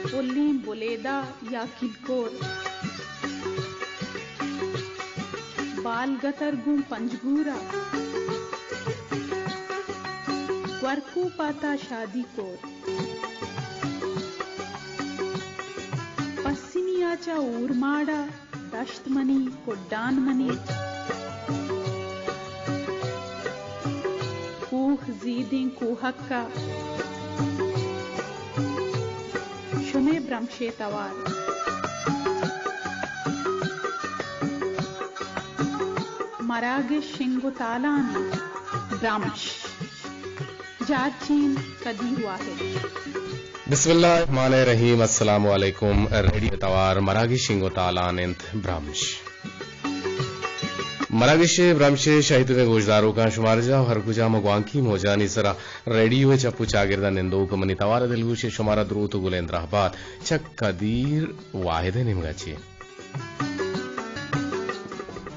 پلیں بلیدہ یا کلکور، بالگتر گوں پنجگور ءَ، گورکوپ ءَ تا شادی کور، پسنی ءَ چہ اورماڑ ءَ دشت منی، کڈان منی، کوہ زیدیں کوہک ءَ شمے برمشے توار۔ مراگش شنگ و تالان انت، برمش۔ جارچین قدیر واحد۔ بسم اللہ الرحمن الرحیم۔ السلام علیکم۔ ریڈیو توار، مراگش شنگ و تالان انت، برمش۔ مراگش برمش ءِ شاہیتگیں گوشداروکاں، شمارجاہ و ہر کجام و گوانکی موجانی سرا ریڈیو ءِ چپ و چاگرد ءَ نندوک، منی توار ءُ دلگوش ءَ شمارا دروت و گلیں درہبات چہ قدیر واحد ءِ نیمگا چہ۔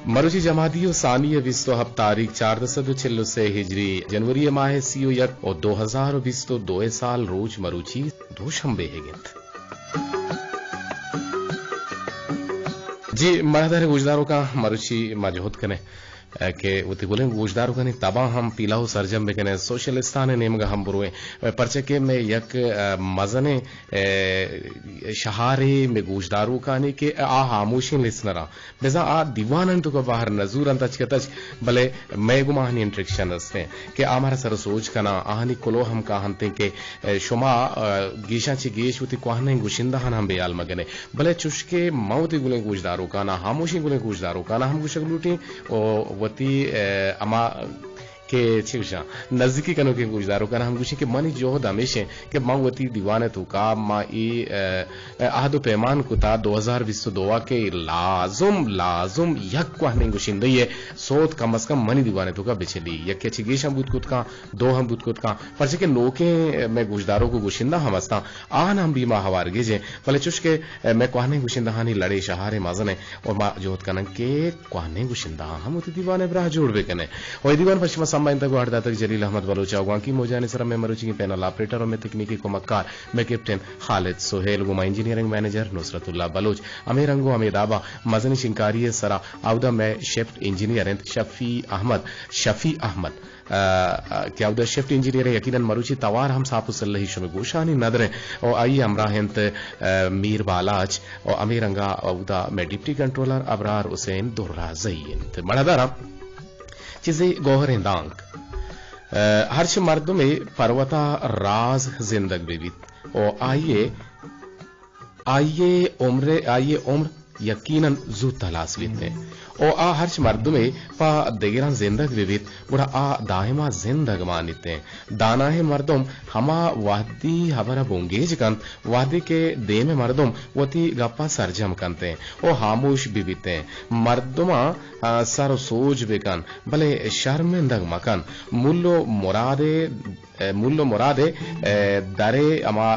مروچی جمادی الثانی ءِ بیست و ہپت تاریخ، چاردہ سد و چل و سے ہجری، جنوری ءِ ماہ ءِ سی و یک و دو ہزار و بیست و دو ءِ سال، روچ مروچی دوشنبے ئیگ انت۔ جی، مڑاہدار گوشداروکاں، مروچی ما جہد کنیں کہ وتی گلیں گوشداروکانی تباں ہم پیلہ و سرجم بکنیں، سوشلستان ءِ نیمگا ہم برویں، پرچہ کہ مئے یک، ءَ، مزنیں، ءَ، شہارے مئے گوشداروکانی کہ آ ہاموشیں لسنراں، بزاں آ دیوانانی توکا بہر نزورنت تچک تچک، بلے مئے گوما آہانی انٹریکشن استیں کہ آ مارا سر و سوج کناں، آہانی کلوہ ہم کاہنتیں کہ، ءَ، شما، ءَ، گیشاں چہ گیش وتی کوہنیں گشندہاں ہم بے ہیال مکنئے۔ بلے چوشکہ من وتی گلیں گوشداروکاناں، ہاموشیں گلیں گوشداروکاناں ہم گوشگ لوٹیں و وتی، ءَ، ہما کہ چے گوشاں، نزیکی کنوکیں گوشداروکاناں ہم گوشیں کہ منی جہد ہمیش انت کہ من وتی دیوان ءِ توکا ما اے، ءَ، عہد و پیمان کتا دو ہزار بیست و دو ءَ کہ لازم، لازم یک کوہنیں گشندہے ءِ سوت کم از کم منی دیوان ءِ توکا بچلی۔ یکے چہ گیشاں بوت کت کاں، دو ہم بوت کت کاں، پرچہ کہ نوکیں مئے گوشداروک و گشندہ ہم استاں، آہاں ہم بی ما ہوار گیجیں، بلے چوشکہ مئے کوہنیں گشندہانی لڑے شہارے مزنیں و ما جہد کنن کہ کوہنیں گشندہاں ہم وتی دیوان ءِ براہ جوڑ بکنیں۔ و اے دیوان پہ شما سمبھائینتگ و اڈ داتگ جلیل احمد بلوچ ءَ، گوانکی موجانی سرا مئے مروچیگیں پینل آپریٹر و مئے تکنیکی کمکار مئے کیپٹن خالد سہیل، گوں ما انجینئرنگ منیجر نصرت اللہ بلوچ۔ ہمے رنگ و ہمے دابا مزنیں شنگکاری ءِ سرا اودا مئے شفٹ انجینئر انت شفیع احمد، شفیع احمد، ءَ، ءَ، کہ اودا شفٹ انجینئر انت، یقیناً مروچی توار ہم ساپ و سلہی شمئے گوشانی ندر انت و آئی ہمراہ انت، ءَ، میر بالاچ و ہمے رنگا اودا مئے ڈپٹی کنٹرولر ابرار حسین درازئی انت۔ مڑاہداراں، چیزے گوہریں دانک۔ ءَ، ہرچ مردمے پروتا راز زندگ بہ بیت و آئی ءِ، آئی ءِ عمر، آئی ءِ عمر یقیناً زوت ہلاس بیت انت و آ ہرچ مردمے پہ دگراں زندگ بہ بیت، گڑا آ دائما زندگ مانیت انت۔ دانائیں مردم ہما وہدی ہبر ءَ بنگیج کنت، وہدے کہ دیم ءِ مردم وتی گپاں سرجم کنت انت و ہاموش بہ بیت انت۔ مردماں، آ، سر و سوج بکن، بلے شرمندگ مکن۔ مول و مراد ءِ، مول و مراد ءِ، ءَ، در ءِ ہما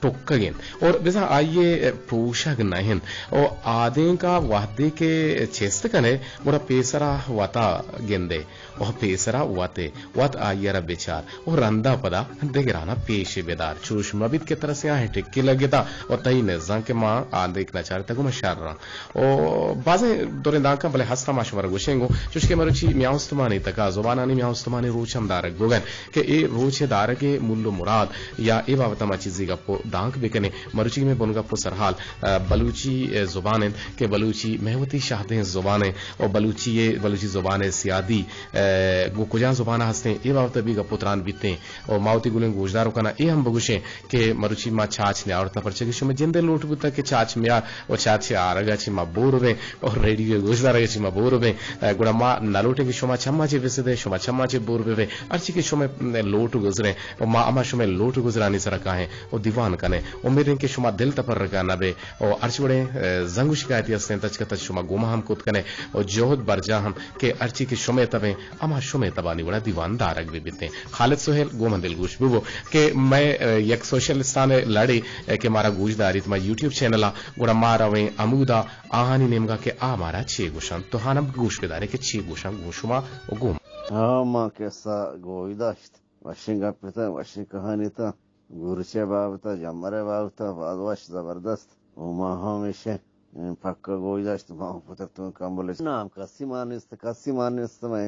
ٹکگ انت اور بزاں آئی ءِ پروشگ نہ انت۔ و آدینک ءَ وہدے کہ چست کن ئے، گڑا پیسرا وتا گند ئے و پیسرا وت ئے، وت آئی ءَ را بچار و رندا پدا دگران ءَ پیش بدار۔ چوش مہ بیت کہ ترا سیاہیں ٹکے لگتا و تئی نزاں کہ ما آدینک نہ چارتگ و ما شر آں۔ و بازیں دریں دانکاں بلے ہستاں ما شمارا گوشیں گوں، چوشکہ مروچی میان استمانی تکا زبانانی میان استمانی روچ ہم دارگ بوگ ءَ انت کہ اے روچ ءِ دارگ ءِ مول و مراد یا اے بابت ءَ ما چیزے گپ و دانک بکنیں۔ مروچی مئے بنگپ و سرحال، ءَ، بلوچی، ءَ، زبان انت کہ بلوچی مئے وتی شہدیں زبان انت و بلوچی ءِ، بلوچی زبان ءِ سیادی، ءَ، گوں کجام زبان ءَ ہستیں، اے بابت ءَ بھی گپ و تران بیتیں و ما وتی گلیں گوشداروکاناں اے ہم بگوشیں کہ مروچی ما چاچ نیاورتہ، پرچا کہ شمئے جندے لوٹ بوتگ کہ چاچ میار و چاچ ءِ آرگ ءَ چہ ما بور بیں و ریڈیو ءِ گوشدارگ ءَ چہ ما بور بیں۔ ءَ، گڑا ما نہ لوٹیں کہ شما چما چہ بسدے، شما چما چہ بور بہ بے۔ ہرچی کہ شمئے لوٹ گزریں و ما ہما شمئے لوٹ گزرانی سرا کاہیں و دیوان کنیں۔ امید انت کہ شما دل تپرگا نہ بے و ہرچ وڑیں، ءَ، زنگ و شکایتی ہستیں تچک تچ شما گوما ہم کت کنیں و جہد برجاہ ہم کہ ہرچی کہ شمئے تبیں ہما شمئے تبانی وڑا دیوان دارگ بہ بیتیں۔ خالد سہیل گوں من دلگوش ببو کہ مئے، ءَ، یک سوشلستان ءِ لڑے، ءَ، کہ مارا گوش داریت مئے یوٹیوب چینل ءَ، گڑا ما رویں ہمودا آہانی نیمگا کہ آ مارا چے گوشنت۔ تو ہانم گوش بدارے کہ چے گوشاں گوں شما و گوں۔ ہاں، ما کسہ گوئی داشت۔ وشیں گپ اتاں، وشیں کہانی اتاں۔ گورچ ءِ بابت ءَ، جمر ءِ بابت ءَ باز وش، زبردست۔ و ما ہمیشہ پکا گوش داشت، ما پترتون کمبل۔ نام کسی مان نیست، کسی مان نیست، میں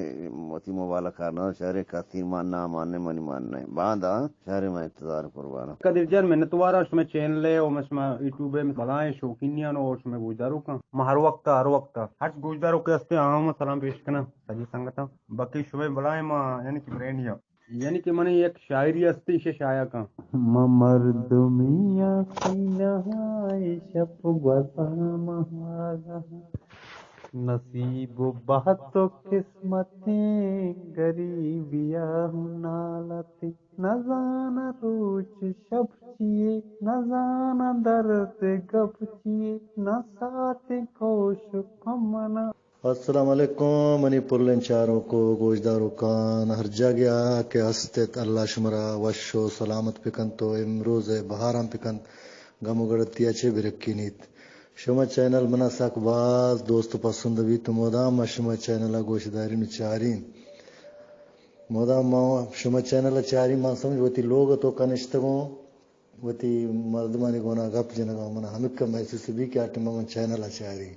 وتی موبائل کار نہ شہرے کسی مان نہ ماننے، منی مان نہیں۔ باندا شہرے میں انتظار قربان۔ قدیر جان، منتوار آں شمئے چینل ءِ و شمئے یوٹیوب ءِ بلائیں شوقینیاں و شمئے گوشداروکاں۔ ما ہر وقت، ہر وقت ہرچ گوشداروکے ہستے، آہاں ما سلام پیش کناں، سجی سنگتاں۔ باقی شمئے بلائیں ما، یعنی کہ برینڈ یاں۔ یعنی کہ من یک شاعری ہستے، ایشی شائع کن۔ ما مردمی سینہ ءَ شپ گوزاں مہاگاں، نصیب و بحت و قسمتیں، غریبی ءَ ہوں نالتیں۔ نزاناں روچ شپ چیے، نزاناں درد گپ چیے، نہ ساتیں کوش پمنا۔ السلام علیکم منی پلیں چاروکو گوشداروکان، ہر جاگہ کہ ہستت، اللہ شمارا وش و سلامت بکنت و امروز بہاران بکنت، غم و گڑتیا چہ برکینیت۔ شما چینل منا سک باز دوست و پسند بیت و مدام ما شما چینل گوشدارین و چارین۔ مدام ما شما چینل چارین، ما سمجھ وتی لوگ تو کنشتگوں، وتی مردمانی گونا گپ جنگا من ہمکہ محسوس بی کہ آ ٹائما من چینل ء چاری۔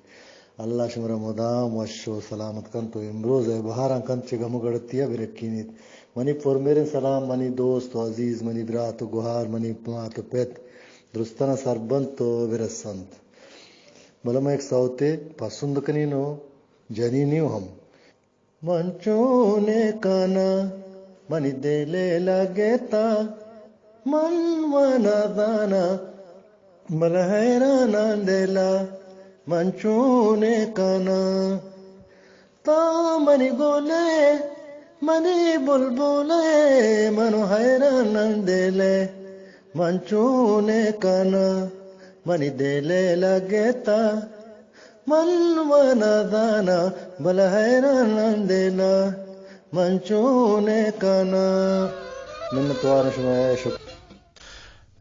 اللہ شمارا مدام وش و سلامت کنت و امروز ء بہاراں کنت، چہ غم و گڑتی ء برکینیت۔ منی پرمہریں سلام منی دوست و عزیز، منی برات و گہار، منی مات و پت درستانا سر بنت و برسنت۔ بلے من یک سوتے پسند کنین و جنینی ہم۔ من چون کناں، منی دل ء لگتا، من واناں زاناں، بلے حیراناں دل ء، من چون کناں۔ تو منی گل ئے، منی بلبل ئے، من حیراناں دل ء، من چون کناں، منی دل ء لگتا، من واناں زاناں، بلے حیراناں دل ء، من چون کناں۔ منتوار شمئے، شکر۔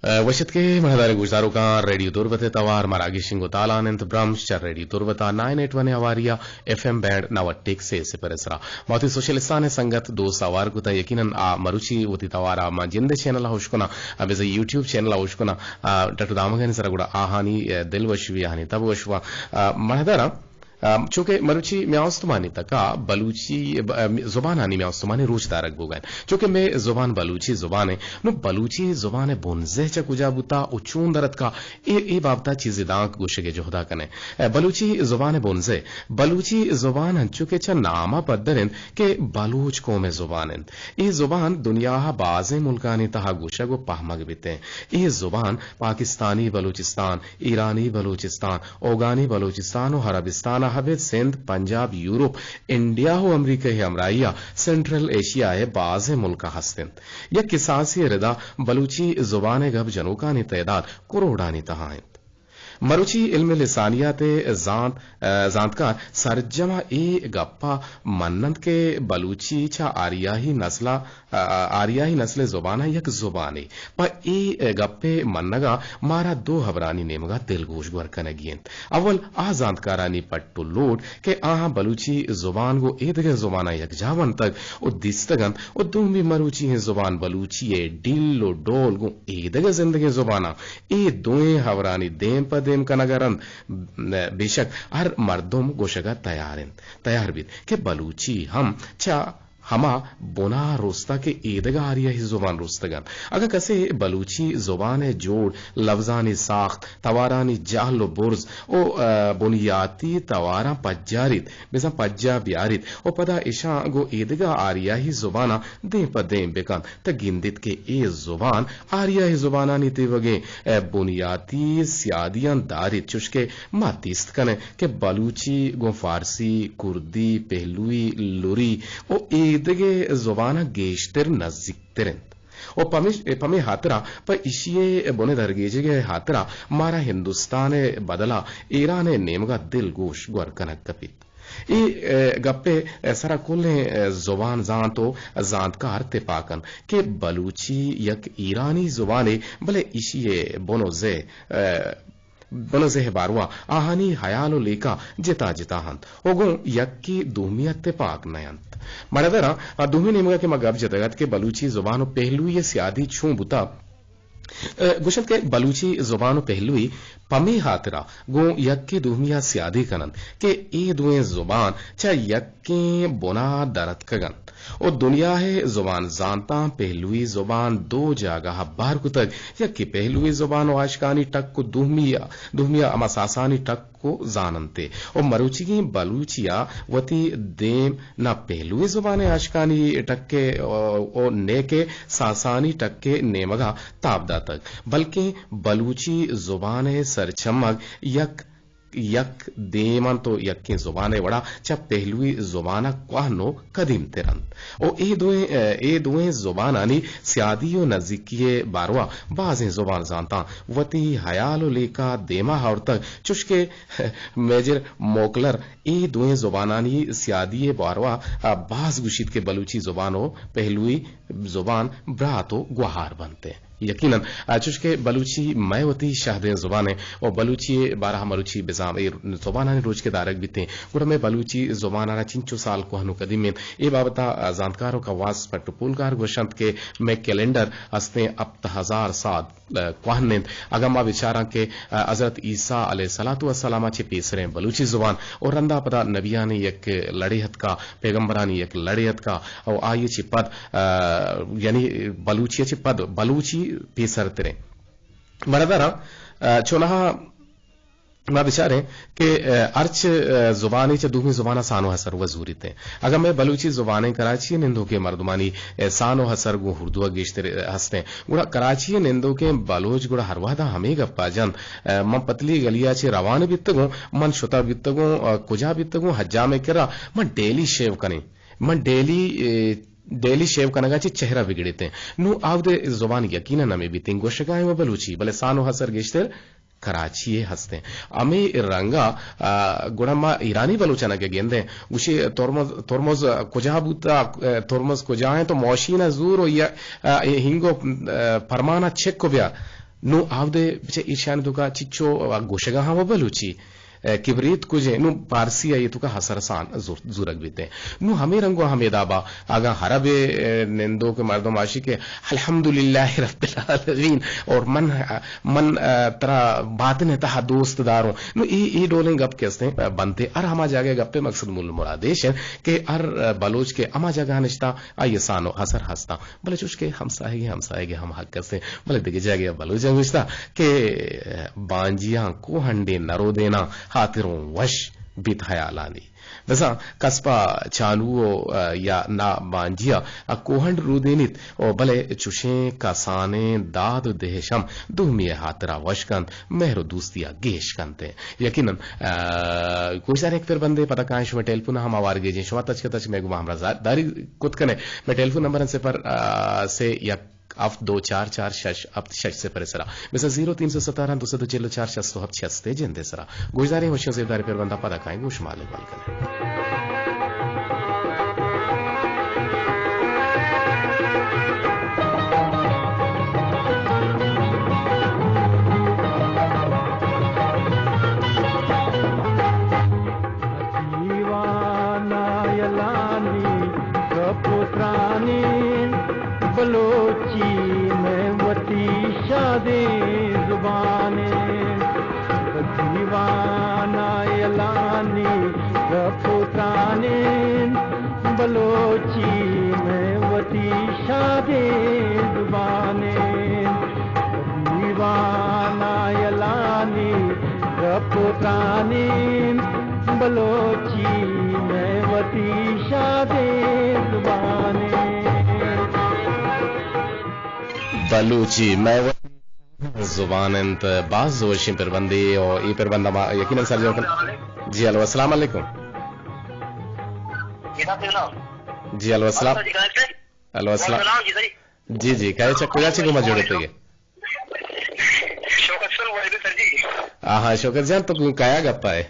ء، وش اتکے مہداریں گوشداروکاں، ریڈیو دربت ء توار مراگش انگو تالان انت، برمش چہ ریڈیو دربت ء نائن ایٹ ون ء ہواری ء ایف ایم بینڈ نود ٹک سے صفر ء سرا۔ ما وتی سوشلستان ء سنگت دوست ہوار کتہ، یقیناً آ مروچی وتی توار ء ما جند ء چینل ء ہوش کناں، ء بزاں یوٹیوب چینل ء ہوش کناں، ء ڈٹ و دامگانی سرا گڑا آہانی، ء دل وش بی، آہانی تب وش وا۔ ء مہداراں، ء چونکہ مروچی میان استمانی تکا بلوچی، ب-، ء زبانانی میان استمانی روچ دارگ بوگا انت۔ چونکہ مئے زبان بلوچی زبان انت، نوں بلوچی زبان ء بنزہ چہ کجا بوتا و چون در اتکا، اے، اے بابتا چیزے دانک گوشگ ء جہدا کنیں۔ ء بلوچی زبان ء بنزہ، بلوچی زبان انچو کہ چہ نام ء پدر انت کہ بلوچ قوم ء زبان انت۔ اے زبان دنیا ء بازیں ملکانی تہا گوشگ و پہمگ بیتیں۔ اے زبان پاکستانی بلوچستان، ایرانی بلوچستان، اوگانی بلوچستان و عربستان ء ابید سندھ، پنجاب، یورپ، انڈیا و امریکہ ء ہمراہی ء سنٹرل ایشیا ء بازیں ملک ء ہست انت۔ یک کساسے ء ردا بلوچی زبان ء گپ جنوکانی تعداد کروڑانی تہا انت۔ مروچی علم لسانیات ء زانت، ء زانتکار سرجم ء اے گپ ء مننت کہ بلوچی چہ آریائی نسل ء، ء آریائی نسل ء زبان ء یک زبانے۔ پہ اے گپ ء منگ ء مارا دو ہبرانی نیمگ ء دلگوش گور کنگی انت۔ اول آ زانتکارانی پٹ و لوٹ کہ آہاں بلوچی زبان گوں ایدگہ زباناں یکجاہ ونتگ و دیستگ انت و دومی مروچی ایں زبان بلوچی ء ڈیل و ڈول گوں ایدگہ زندگیں زباناں، اے دوئیں ہبرانی دیم پہ دیم کنگ ء رند، بے شک ہر مردم گوشگ ء تیار انت، تیار بیت کہ بلوچی ہم چہ ہما بنا رستہ کہ ایدگہ آریائی زبان رستگ انت۔ اگاں کسے بلوچی زبان ء جوڑ، لبزانی ساخت، توارانی جہل و برز و، ء، بنیاتی تواراں پجاریت، بزاں پجا بیاریت و پدا اشاں گوں ایدگہ آریائی زباناں دیم پہ دیم بکنت، تہ گندیت کہ اے زبان آریائی زبانانی تیوگیں، ء، بنیاتی سیادیاں داریت، چوشکہ ما دیست کنیں کہ بلوچی گوں فارسی، کردی، پہلوی، لری و ایدگہ زباناں گیشتر نزیکتر انت۔ و پمیش-، پمے ہاترا، پہ ایشی ء بن ء درگیجگ ء ہاترا مارا ہندوستان ء بدلا ایران ء نیمگا دلگوش گور کنگ کپیت۔ اے، ء، گپ ء سرا کلیں، ء، زبان زانت و زانتکار تپاک انت کہ بلوچی یک ایرانی زبانے، بلے ایشی ء بن و زہ، ء، بن و زہ باروا آہانی ہیال و لیکہ جتا جتا انت و گوں یکے دومی ء تپاک نہ انت۔ مڑدراں آ دومی نیمگا کہ ما گپ جتگ ات کہ بلوچی زبان و پہلوی ء سیادی چون بوتا، ء، گوشنت کہ بلوچی زبان و پہلوی پمے ہاترا گوں یکے دومی ء سیادی کننت کہ اے دوئیں زبان چہ یکیں بنا در اتکگ انت و دنیا ء زبان زانتاں پہلوی زبان دو جاگہ ء بہر کتگ، یکے پہلوی زبان و آشکانی ٹک و دومی ء، دومی ء ہما ساسانی ٹک کو زاننت ء و مروچیگیں بلوچی ء وتی دیم نہ پہلوی زبان ء آشکانی ٹک ء و نیکہ ساسانی ٹک ء نیمگ ء تاب داتگ، بلکیں بلوچی زبان ء سرچمگ یک، یک دیم انت و یکیں زبان ء وڑا چہ پہلوی زبان ء کوہن و قدیم تر انت۔ و اے دوئیں، اے دوئیں زبانانی سیادی و نزیکی ء باروا بازیں زبان زانتاں وتی ہیال و لیکہ دیما آورتگ، چوشکہ میجر موکلر اے دوئیں زبانانی سیادی ء باروا باز گوشیت کہ بلوچی زبان و پہلوی زبان برات و گوہار بنت۔ یقیناً، آ، چوش کہ بلوچی مئے وتی شہدیں زبان انت و بلوچی ء بارہ ء مروچی بزاں اے زبانانی روچ کہ دارگ بیتیں، گڑا مئے بلوچی زبان ء را چنچو سال کوہن و قدیم انت۔ اے بابت ء، آ، زانتکار و کواس پٹ و پولکار گوشنت کہ مئے کیلنڈر ہستیں ہپت ہزار سال، آ، کوہن انت۔ اگاں ما بچاراں کہ، آ، حضرت عیسیٰ علیہ الصلوۃ والسلام ء چہ پیسریں بلوچی زبان و رندا پدا نبیانی یک لڑے اتکا، پیغمبرانی یک لڑے اتکا و آئی ء چہ پد، آ، یعنی بلوچی ء چہ پد بلوچی پیسر تریں۔ برادراں، آ، چوناہا ما بچاریں کہ، آ، ہرچ، آ، زبانے چہ دومی زبان ء سان و اثر و زوریت انت۔ اگاں مئے بلوچی زبانیں کراچی ء نندوکیں مردمانی، آ، سان و اثر گوں اردو ء گیشتر، آ، ہست انت، گڑا کراچی ء نندوکیں بلوچ گڑا ہر وہدا ہمے گپا جنت، آ، من پتلی گلی ء چہ روان بیتگوں، من شتا بیتگوں، آ، کجا بیتگوں، حجام ء کرا، من ڈیلی شیو کنیں۔ من ڈیلی، اے، ڈیلی شیو کنگا چہ چہرہ بگڑیتیں۔ نوں آودے زبان یقیناً ہمے بیتیں۔ گوشگا ایں و بلوچی، بلے سان و اثر گیشتر کراچی ء ہستیں۔ ہمے رنگا، آ، گڑا ما ایرانی بلوچانا کہ گندیں، گوشی ترمز، ترمز کجا بوتا، آ، ترمز کجا ہیں تو موشین زور و یا، آ، ہنگو، آ، پرمانا چک و بیار۔ نوں آودے بچے ایشانی توکا چچو، آ، گوشگا ہاں و بلوچی۔ اے، کبریت کجیں؟ نوں پارسی ء اے توکا حسر سان زور-، زورگ بیتیں۔ نوں ہمے رنگ و ہمے دابا اگاں عرب ء، اے، نندوک مردم آشی کہ الحمدللہ رب العالمین اور من، من، اے، ترا باطن ء تہا دوست داروں۔ نوں اے، اے ڈولیں گپ کہ استیں، اے، بنتے ہر ہما جاگہ گپے مقصد مول مراد ایش انت کہ ہر، اے، بلوچ کہ ہما جاگہ نشتا آئی سان و حسر ہستاں۔ بلے چوش کہ ہمساہگے، ہمساہگے ہم حق است انت۔ بلے دگہ جاگہے ء بلوچاں گوشتہ کہ بانجیاں کوہنڈیں نرودیناں ہاتروں وش بیت ہیالانی۔ بزاں کس پہ چانو و، ء، یا نا بانجیا ء کوہنڈ رودینیت و بلے چوشیں کسانیں داد و دہش ہم دومی ء ہاترا وش کنت، مہر و دوستی ء گیش کنت۔ یقیناً، ء، گوشداریں یک پربندے پدا کائیں شمئے ٹیلیفون ء ہم آوارگیجیں۔ شما تچک تچک مئے گوما ہمراہ داری کت کنے۔ مئے ٹیلیفون نمبر انت صفر، آ، سے یک ہفت دو چار چار شش ہفت شش صفر ء سرا۔ بزاں زیرو تین سو ستارہ دو سد و چل و چار شست و ہفت شست ء جند ء سرا۔ گوشداریں وشیں زیبداریں پربنداں پدا کائیں گوں شما لگوال کنیں۔ دیوان ء یلانی گپ و ترانیں، بلوچی مئے وتی شادیں زبانیں۔ دیوان ء یلانی گپ و ترانیں، بلوچی مئے وتی شادیں زبانیں۔ دیوان ء یلانی گپ و ترانیں، بلوچی مئے وتی شادیں زبانیں۔ بلوچی مئے وتی زبان انت۔ باز وشیں پربندے و اے پربند ما یقیناً سرجم کن۔ جی ہلو، السلام علیکم۔ جی ہلو، السلام۔ ہلو، السلام۔ جی جی، کئے چہ کجا چہ گوما جوڑ اتگے؟ شوکت سر، وائد سر جی۔ آہا، شوکت جان، تو گوں کیا گپا ہے؟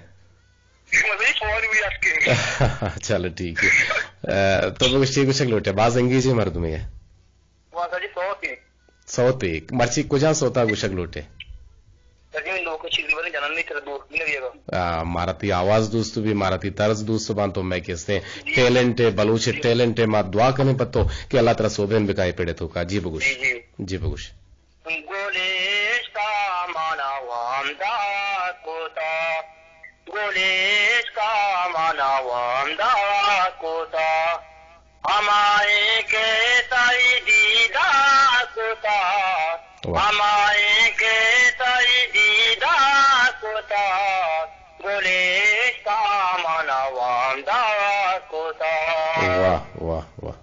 مزے سوال ہوئی آپ کے۔ چلو ٹھیک ہے۔ اے، تو بگوش چی گوشگ لوٹے، باز انگیجیں مردمے ہے۔ وہاں سر جی سوت ہے۔ سوت ہے، مرچی کجا سوتا گوشگ لوٹے؟ سر جی، من لوگ چیز بنے جنن نہیں، ترا دوست بھی نہیں دیگا۔ آ، مارا تی آواز دوست بھی، مارا تی طرز دوست بان تو میں کہستے ہیں۔ جی۔ ٹیلنٹ ہے، بلوچ جی۔ ٹیلنٹ ہے، ما دعا کنے پتو کہ اللہ ترا سوبین بکائے پڑے تو کا۔ جی بگوش۔ جی۔ جی بگوش۔ گل وامدار کتا، گل عشقا منا وامدار کتا، ہمائیں کہ تئی دیدار کتا، واہ۔ ہمائیں کہ تئی دیدار کتا، گل عشقا منا وامدار کتا۔ واہ، واہ، واہ۔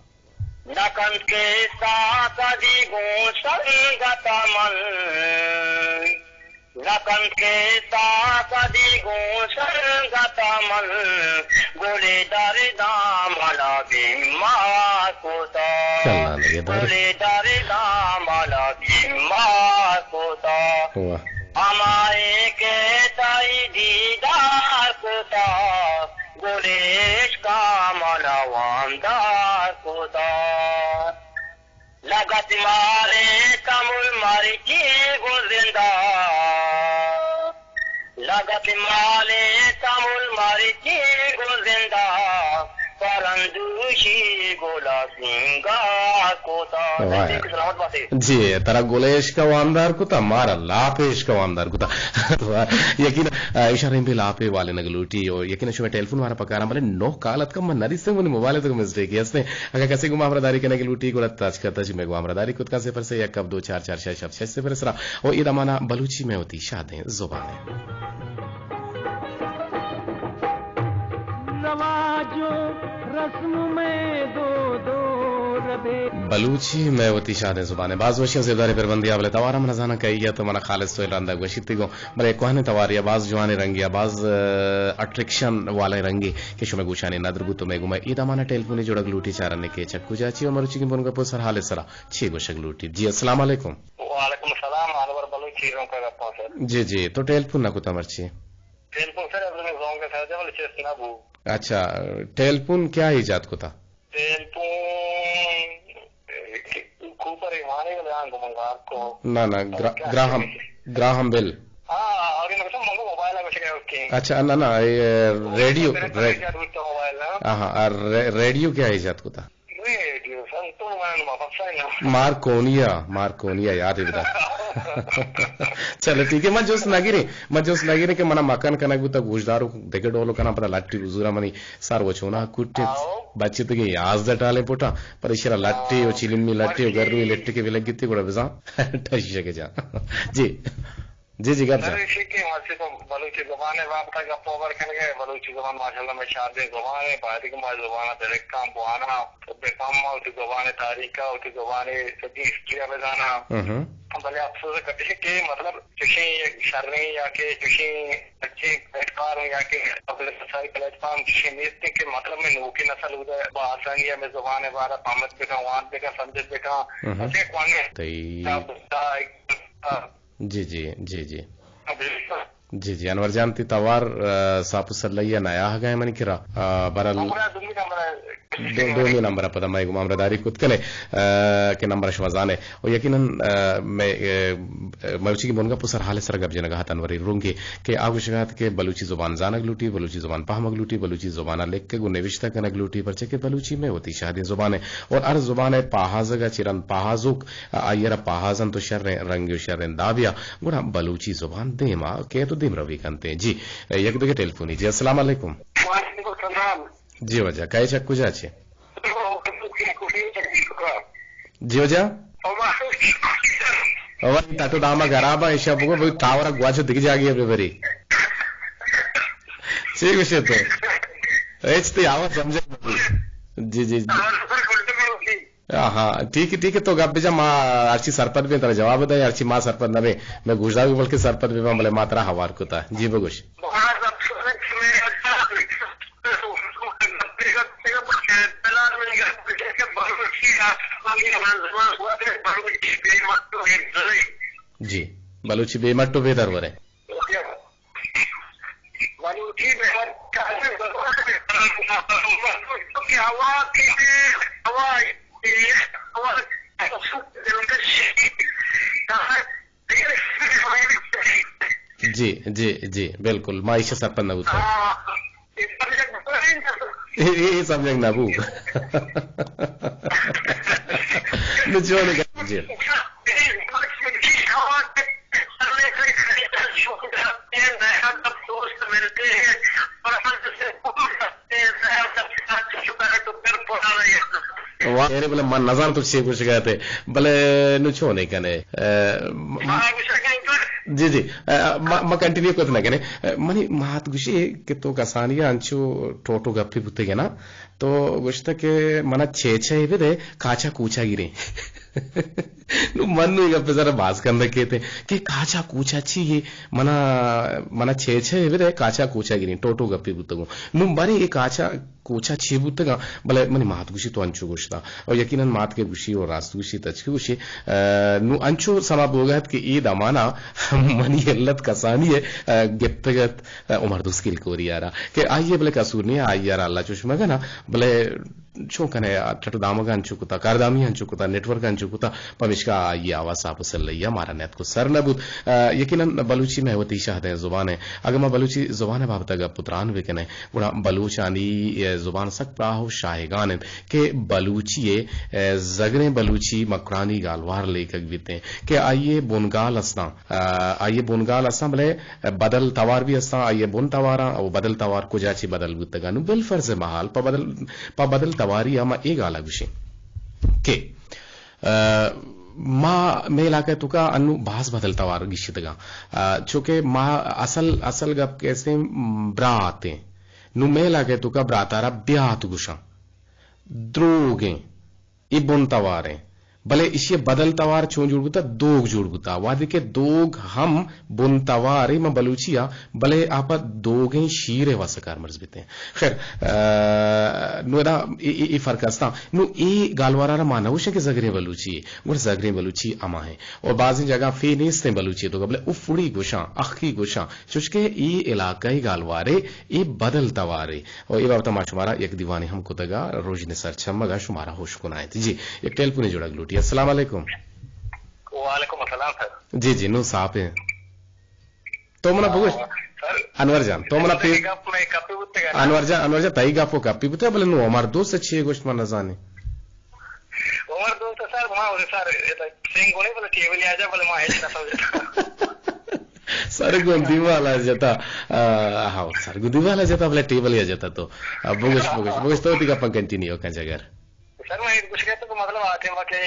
نہ کنت کسہ کدی گوں سنگت من، نہ کنت کسہ کدی گوں سنگت من، گل درداں منا بیمار کتا، کلا لگے دارے۔ گل درداں منا بیمار کتا۔ واہ۔ ہمائیں کہ تئی دیدار کتا، گل عشقا منا وامدار کتا۔ لگت مالے تمل مرچی گوں زندہ، لگت مالے تمل مرچی گوں زندہ، پرندوشی گلا سینگار کتا۔ واہ۔ سلامت باتے۔ جی، ترا گل عشق وامدار کتا، مارا لاپ عشق وامدار کتا۔ یقین، آ، اشارہ بھی لاپ والے نگلوٹی، او یقین شما ٹیلیفون مارا پکارا، بلے نو کال اتکا من نریستے، منی موبائل تو مسٹیک ہستے۔ اگر کسی کو ہمراہ داری کنگی لوٹی، گڑا تچ کتا چی میں کو ہمراہ داری کت کا صفر سے یک دو چار چار شش شش صفر سرا۔ او اے دمانا بلوچی میں ہوتی شادیں زبانیں۔ رواج و رسم میں دو دو ربے۔ بلوچی میں وتی شادیں زبانیں۔ باز وشیں زیبداریں پربندی آ، بلے توارا من زاناں کہ ایت منا خالص سویل رندا گوشیت گوں، بلے کوہنیں تواری آ، باز جوانیں رنگی آ، باز، آ، اٹریکشن والیں رنگی کہ شمے گوشانی ندر بوت تو میں گوں اے دمانا ٹیلیفونی جوڑگ لوٹی چارنے کہ چکو جاچی و مروچی کی بنگا پو سر حال سرا چی گوشگ لوٹی۔ جی، السلام علیکم۔ وعلیکم السلام، انور بلوچی رنگ کا گپا سر۔ جی، جی، تو ٹیلیفون نہ کتا مرچی؟ ٹیلیفون سر، اب میں زونگ سر جا، بلے چست نہ بو۔ اچھا، ٹیلیفون کیا ایجاد کتا؟ ٹیلیفون، اے، کوپر ایمانے والے آنگو منگار کو۔ نہ، نہ، گرا-، کیا گراہم، ہے؟ گراہم بیل۔ ہاں، اور یہ مطلب منگو موبائل ہے، کچھ کیا، اوکے۔ اچھا، نہ، نہ، یہ ریڈیو، ریڈیو۔ موبائل ہے۔ ہاں، ہاں، اور رے-، ریڈیو کیا ایجاد کتا؟ ریڈیو، سن تو من ما پسا نا۔ مارکونیا، مارکونیا یاد ہے بدا۔ چلو ٹھیک ہے، من جست نگیریں، من جست نگیریں کہ منا مکن کنگ بوتا گوشدارو دگہ ڈولو کنا پدا لٹی بزورا منی سر و چونا کٹت۔ آؤ۔ بچتگیں یازدہ ٹالیں پٹاں، پر ایشرا لٹے و چلمی لٹے و گروی لٹے کہ بلگتی گڑا بزاں ٹشی شکے جاں۔ جی۔ جی، جی، گپ جاں۔ سر، ایشی کہ مرچی تو بلوچی زبان ء بابت ء گپ و ہبر کنگ ء، بلوچی زبان ماشاءاللہ میں شادیں زبان ہے، باید کہ ما زبان ء درکاں بواناں، بکم وتی زبان ء تاریخ ء، وتی زبان ء سجی ہسٹری ء بزاناں۔ ہم۔ بلے افسوس ء کپی کہ مطلب چشیں یک شریں یا کہ چشیں اچیں پلیٹ فارم یا کہ پبلک رسائی پلیٹ فارم چشیں نیست کہ مطلب میں نوکیں نسل ادا با آسانی ہمیں زبان ء بارہ پہمت بکن، وانت بکن، سمجھت بکن۔ ہم۔ اسے کوانے تئی۔ جی، جی، جی، جی۔ ہاں، بالکل۔ جی، جی، انور جان، تی توار، آ، ساپ و سلہ یا نیا ہگا ہے منی کرا۔ آ، برال ہاں، برا دومی نمبر ہے۔ دو-، دومی نمبر پدا مئے گما ہمراہ داری کت کنے، آ، کہ نمبر شما زانے۔ و یقیناً، آ، مئے، آ، مروچی کی بنگا پو سر حال سر گپ جنگا ہت انوری رونگے کہ آ گوشگا ہت کہ بلوچی زبان زانگ لوٹی، بلوچی زبان پہمگ لوٹی، بلوچی زبان لکھگ و نوشتہ کنگ لوٹی، پرچہ کہ بلوچی میں وتی شادیں زبان ہے۔ اور ہر زبان ہے پہازگا چرند پہازوک آئی ء را پہازنت و شریں رنگے و شریں دابے ء، گڑا بلوچی زبان دیم ء کیت و دیمروی کنت۔ جی، یک دگہ ٹیلیفونی۔ جی، السلام علیکم۔ وعلیکم السلام۔ جی واجہ، کئے چہ کجا چے؟ جی واجہ؟ او، تاٹو داما گرابا ایشا بگو، بگو ٹاور گواچو دگہ جاگے ببری۔ چی گوشے تو؟ ہچ تی آواز سمجھے؟ جی، جی، جی۔ ہاں، ہاں، ٹھیک ہے، ٹھیک ہے، تو گپ بجا، ما ہرچی سرپد بیں ترا جواب دیں، ہرچی ما سرپد نہ بیں، میں گوشدار بلکہ سرپد بیں، بلے ما ترا ہوار کتا۔ جی بگوش۔ جی، بلوچی بے مٹ و بے درورے۔ بلوچی میں ہر چاہے بلوچی میں ہوا کی ہوا، ہوا، جی، جی، جی، بالکل، ما ایشی سرپد نہ بوتا۔ اے، اے، اے سمجھگ نہ بو۔ نو چون گپ جی۔ کرتے ہیں، نیا سب دوست ملتے ہیں اور ہم جسے بھول سکتے ہیں، نیا سب ساتھ شکر ہے تو پھر پرانا یاد۔ واہ، ارے بلے من نزان تو چے گوشگا تے، بلے نو چو نہیں کنے۔ اے، م-، ہاں، گوشگا تو۔ جی، جی، اے، ما، ما کنٹینیو کت نہ کنے۔ اے، منی مات گوشی کہ تو کسانی انچو ٹوٹو گپی بوتے گنا، تو گوشتا کہ منا چے چے بدے، کاچا کوچا گیریں۔ نو من نو اے گپ ء سرا باز کندگ کیت کہ کاچا کوچا چی یے؟ منا، منا چے چے بدے، کاچا کوچا گریں، ٹوٹو گپے بوتگوں۔ نو باریں اے کاچا کوچا چی بوتگاں؟ بلے منی مات گوشی تو انچو گوشتا۔ او یقیناً مات کے گوشی او راست گوشی، تچک گوشی۔ ا، نو انچو سما بوگا ات کہ اے دمانا منی علت کسانی ء، ا، گپتگ ات، ا، عمر دوست کلکوری آرا کہ آئی ء بلے قصور نہیں، آئی آرا اللہ چوش مگنا، بلے چون کنے، آ، ٹٹ دامگ انچو کتا، کاردامی انچو کتا، نیٹ ورک انچو کتا، پمیشکا آئی آواز صاف و سلہی ء مارا نیت کو سر نہ بوت۔ آ، یقیناً بلوچی مئے وتی شہدیں زبان ء۔ اگاں ما بلوچی زبان ء بابت ء گپ و تران بکنیں، گڑا بلوچانی، اے، زبان سک پراہ و شاہگان انت کہ بلوچی ء، اے، زگریں بلوچی مکرانی گالوار لیکگ بیتیں کہ آئی ء بنگال استاں۔ آ، آئی ء بنگال استاں، بلے بدل توار بھی استاں، آئی ء بن تواراں، او بدل توار کجا چی بدل بوتگاں؟ نو بالفرض محال پہ بدل، پہ بدل تواری ء ما اے گالا گوشیں کہ، آ، ما مئے علاقہ توکا انو باز بدل توار گیشتگاں۔ آ، چونکہ ما اصل، اصل گپ کیسے، م، براتیں۔ نو مئے علاقہ توکا براتارا بیات گوشاں۔ دروگیں۔ اے بن توار ایں۔ بلے ایشی ء بدل توار چون جوڑ بوتا؟ دوگ جوڑ بوتا۔ وہدے کہ دوگ ہم بن توارے ماں بلوچی ء، بلے آ پہ دوگیں شیر ء واسہ کارمرز بیتیں۔ خیر، آ، نو ادا اے، اے، اے فرق استاں۔ نو اے گالوارا را ما نہ گوشیں کہ زگریں بلوچی اے، گڑا زگریں بلوچی ہما ایں۔ اور بازیں جاگہ فے نیستیں بلوچی تو، بلے افڑی گوشاں، اخی گوشاں، چوشکہ اے علاقہ ء گالوارے، اے بدل توارے۔ و اے بابت ما شمارا یک دیوانے ہم کتگا، روژن سرچمگا شمارا ہوش کنائینت۔ جی، یک ٹیلیفونے جوڑگ لوٹی۔ السلام علیکم۔ وعلیکم السلام سر۔ جی، جی، نو صاحب ہیں۔ تو منا بگوش، سر، انور جان، تو منا پی-، گپ میں کپی بوتگا نا؟ انور جان، انور جان، تئی گپ و کپی بوتگا، بلے نو عمر دوست چی گوشت من نزانی۔ عمر دوست سر، ما سر، سنگ گونے بلے ٹیبل آ جا، بلے ما ہیچ نہ سمجھتا۔ سر گوں دیوال ء جتا، آ، ہاں، سر گوں دیوال ء جتا، بلے ٹیبل ء جتا تو۔ آ، بگوش، بگوش، بگوش تو وتی گپاں کنٹینیو کن جگر۔ سر، من اے گوشگ ء تو کہ مطلب آ ٹائم کہ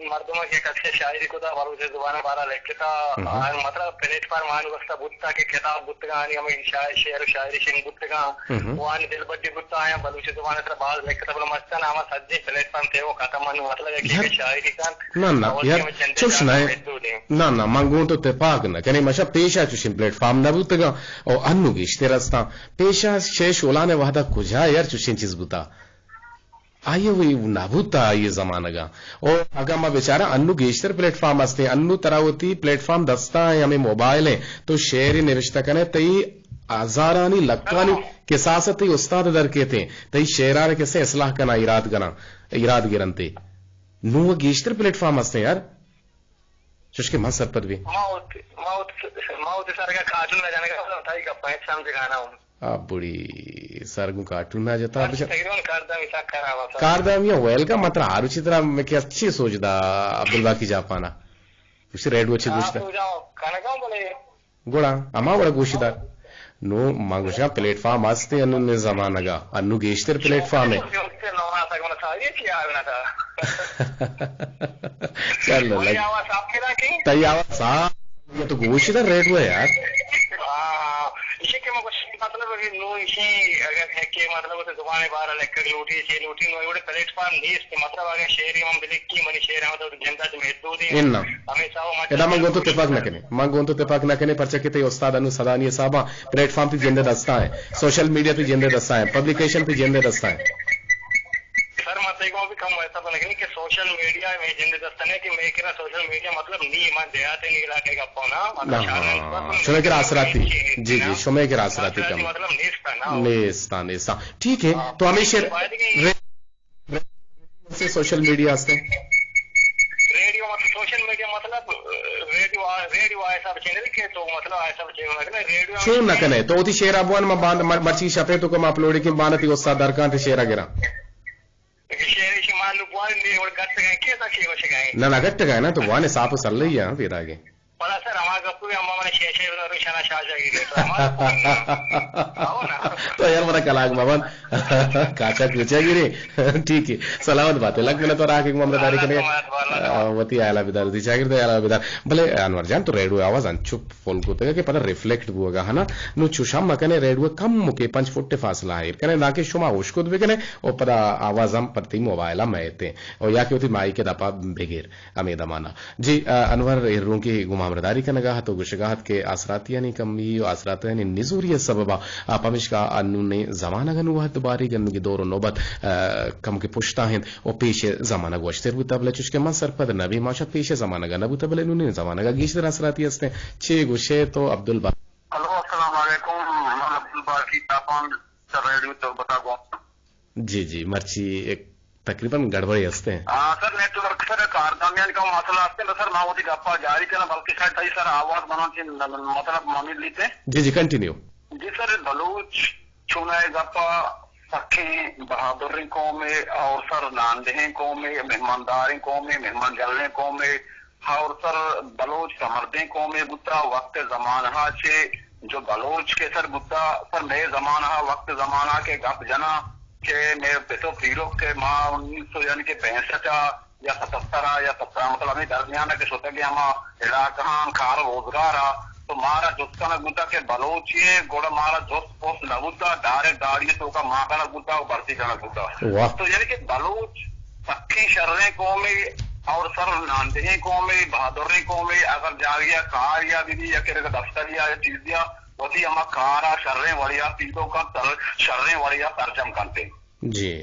مردم کہ کس شاعری کتا، بلوچ زبان ء بارا لکھتا، ہم۔ آ، مطلب پلیٹ فارم آن واسطہ بوتا کہ کتاب بوتگا، آنی ہمیں شاعر، شعر و شاعری شنگ بوتگا، ہم۔ وان دلبڈی بوتا، آیا بلوچ زبان ء سرا باز لکھتا، بلے مستن ہما سجیں پلیٹ فارم تیو ختم انو، مطلب کہ یار، شاعری کن نہ، نہ، اور یار، کہ چندے چوش نہ، نہ، نہ، من گوں تو تپاک نہ کنیں، مشا پیشا چوشیں پلیٹ فارم نہ بوتگاں، او انو گیشتر استاں۔ پیشا شے شولان ء وہدا کجا یار چوشیں چیز بوتا؟ آئی ء وی نہ بوتا آئی ء زمانگا۔ او اگاں ما بچاراں انو گیشتر پلیٹ فارم استیں، انو ترا وتی پلیٹ فارم دستا ہیں، ہمیں موبائل ہیں، تو شعر نوشتہ کنے، تئی ہزارانی لکانی کساس تئی استاد در کیتے، تئی شعرار کسے اصلاح کنا، ایراد کنا، ایراد گرنتے۔ نوں گیشتر پلیٹ فارم ہستیں یار۔ چوشکہ من سرپد بی۔ ما وت، ما وت، ما وت سرگا کارٹون نہ جانگا، تائی گپا ہچ سمجھگا نہ ہوں۔ آ بڑی سرگوں کارٹون نہ جتا، بچا۔ تقریباً کاردامی سا خراب ہے۔ کاردامی ویل کا مطلب ہر چیز طرح میں کہ اچھی سوچ دا عبدالباقی جاپانا۔ اسے ریڈیو اچھی گوشتا۔ کنگا بولے۔ گڑا ہما وڑا گوشدار۔ نوں من گوشاں پلیٹ فارم ہستیں انوں نے زمانگا، انوں گیشتر پلیٹ فارم ہے۔ چلو، لگ۔ تئی آواز صاف، یہ تو گوشدار ریڈیو ہے یار۔ ہاں، اسی کہ من گوشاں مطلب کہ نوں اسی اگر ہے کہ مطلب تو زبان بارا لکھگ لوٹی، چے لوٹی، نوں وڑے پلیٹ فارم نیست، مطلب اگر شعری من بلکی، منی شعر ہم تو زندہ محدود ہیں۔ انا۔ ہمیں ساو مچ ادا من گوں تو تپاک نہ کنے۔ من گوں تو تپاک نہ کنے، پرچا کہ تئی استاد انو سدانی حسابا پلیٹ فارم تئی جندے دستا ہیں، سوشل میڈیا تئی جندے دستا ہیں، پبلیکیشن تئی جندے دستا ہیں۔ سر، ما تئی گوں بھی کم ویسا بنگنی کہ سوشل میڈیا میں جندے دستا نہیں کہ میں کرا سوشل میڈیا مطلب نی، من دیہات نہیں علاقے کا پونا، مطلب ہاں، شہر ہاں، نہیں۔ شمے کرا آسراتی۔ جی، جی، شمے کرا آسراتی کم۔ مطلب نیستا نا۔ نیستا، نیستا۔ ٹھیک ہے، ہاں۔ تو ہمیشہ باید کہ سے سوشل میڈیا ہستے۔ ریڈیو مطلب سوشل میڈیا مطلب، ریڈیو آ-، ریڈیو آ حساب چینل کے تو مطلب آ حساب چینل نہ کنے، ریڈیو چون نہ کنے؟ تو وتی شعر ابوان ما باند مر-، مرچی شپے تو کم اپلوڈ کی باند تی استاد درکان تے شعر گرا۔ شعر شی مان لو بوان دے اور گٹ گئے، کیسا شعر وش گئے؟ نہ، نہ، گٹ گئے نا، تو وانے صاف و سلئی ہے، ہاں، پیدا گئے۔ بڑا سر ہمارا اما من شیشے بنا روشنا شاہ جاگی گئے تو ہمارا قوم ہے۔ آؤ نا۔ تو یار منا کلاگ مبن۔ کاچا کوچا گیری۔ ٹھیک ہے۔ سلامت بات ہے۔ لک منت وار آ کہ گوں ہمراہ داری اللہ کنے۔ سلامت بات، اللہ سلامت۔ آ، وتی آلا بدار، وتی چاگرد آلا بدار۔ بلے انور جان تو ریڈیو آواز انچو فل کتگا کہ پدا ریفلیکٹ بوگا ہنا۔ نو چوشم مکنے ریڈیو کم مکے پنچ فٹ فاصلہ ایر کنے، دانکہ شما اشکت بکنے و پدا آواز ہم پد تئی موبائل ہم ایتے۔ و یا کہ وتی مائک دپا بگیر۔ ہمے دمان ء۔ جی، آ، انور ایرونکی گوں ما ہمراہداری کنگا ات و گوشگا ات کہ آسراتیانی کمی و آسراتیانی نزوری ء سبب ء، آ، پمیشکا انونیں زمانگ ء نوں وھد باری گندگی دور و نوبت، آ، کمکے پشتا انت و پیش ء زمانگ وشتر بوتہ، بلے چوشکہ من سرپد نہ بی، ما شاید پیش ء زمانگ ء نہ بوتہ، بلے نونیں زمانگ ء گیشتر آسراتی است انت۔ چے گوشے تو عبدالباری؟ ہلو، السلام علیکم، من عبدالباری جاپان، سر ریڈیو تربتا گوں۔ جی، جی، مرچی ایک تقریباً گڑبڑی ہستے ہیں۔ ہاں سر، نیٹ ورک سر کارنامیانی کم مسئلہ ہستے ہیں، سر ما وتی گپا جاری کناں، بلکہ شاید تئی سر آواز منا چی مطلب ممیل لیتے۔ جی، جی، کنٹینیو۔ جی سر، بلوچ چونائے گپا سکیں بہادریں قومے اور سر ناندہیں قومے، مہمانداریں قومے، مہمان جلیں قومے، اور سر بلوچ سمردیں قومے بوتا وقت زمانہا چے جو بلوچ کے سر بوتا، سر مئے زمانہا وقت زمانہا کے گپ جنا کہ مئے پتو پیرک کہ ما انیس سو یعنی کہ پینسٹھ آ یا ستتر آ یا سترہ مطلب ہمیں درمیان کہ شتگے ہما علاقہان کار روزگار آ تو مارا جست کنگ بوتا کہ بلوچی گڑا مارا جست پوست نہ بوتا، ڈائریکٹ گاڑی توکا ما کنگ بوتا و بھرتی کنگ بوتا۔ واہ۔ تو یعنی کہ بلوچ سکیں شریں قومے اور سر ناندہیں قومے، بہادریں قومے، اگر جاگہے کار یا بی بی یا کہ دفتر یا چیز یا وتی ہما کارا شریں وڑیا پیدو کنت، شریں وڑیا سرجم کنت۔ جی،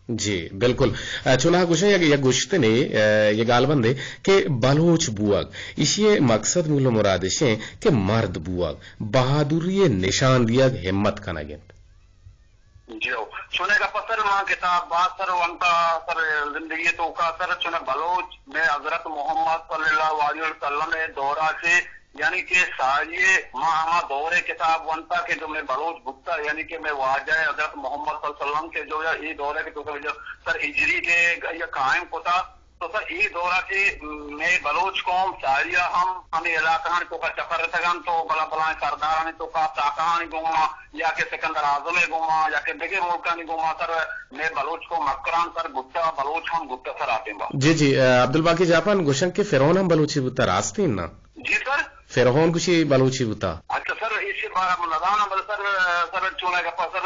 جی، بالکل۔ آ، چوناہا گوشاں یک، یک گوشتنے، آ، یک گالبندے کہ بلوچ بوگ، ایشی مقصد مول و مراد اشیں کہ مرد بوگ، بہادری نشان دیگ، ہمت کنگ انت۔ جی ہو۔ چونیں گپ سر، ما کتاب باز سر ونتا سر زندگی توکا سر چونیں بلوچ میں حضرت محمد صلی اللہ علیہ وسلم دورا چے یعنی کہ ساری ما ہما دور کتاب ونتا کہ جو میں بلوچ بوتا یعنی کہ میں واجہ حضرت محمد صلی اللہ علیہ وسلم کے جو یا اے دور ہے کہ تو جو سر ہجری کے یا قائم کتا تو سر، اے دورا کہ مئے بلوچ قوم ساریا ہم ہمے علاقہانی توکا چکر رسگ انت و بلاہ بلاہیں سردارانی توکا ساکہانی گوما یا کہ سکندر اعظم ء گوما یا کہ دگہ ملکانی گوما سر مئے بلوچ قوم مکران سر بوتا، بلوچ ہم بوتا سر آتیں با۔ جی، جی، آ، عبدالباقی جاپان گوشن کہ فرعون ہم بلوچی بوتا، راستین نا؟ جی سر۔ فرعون گوشی بلوچی بوتا۔ اچھا سر، ایشی بارہ من نزاناں، بلے سر، سر چونیں گپا سر،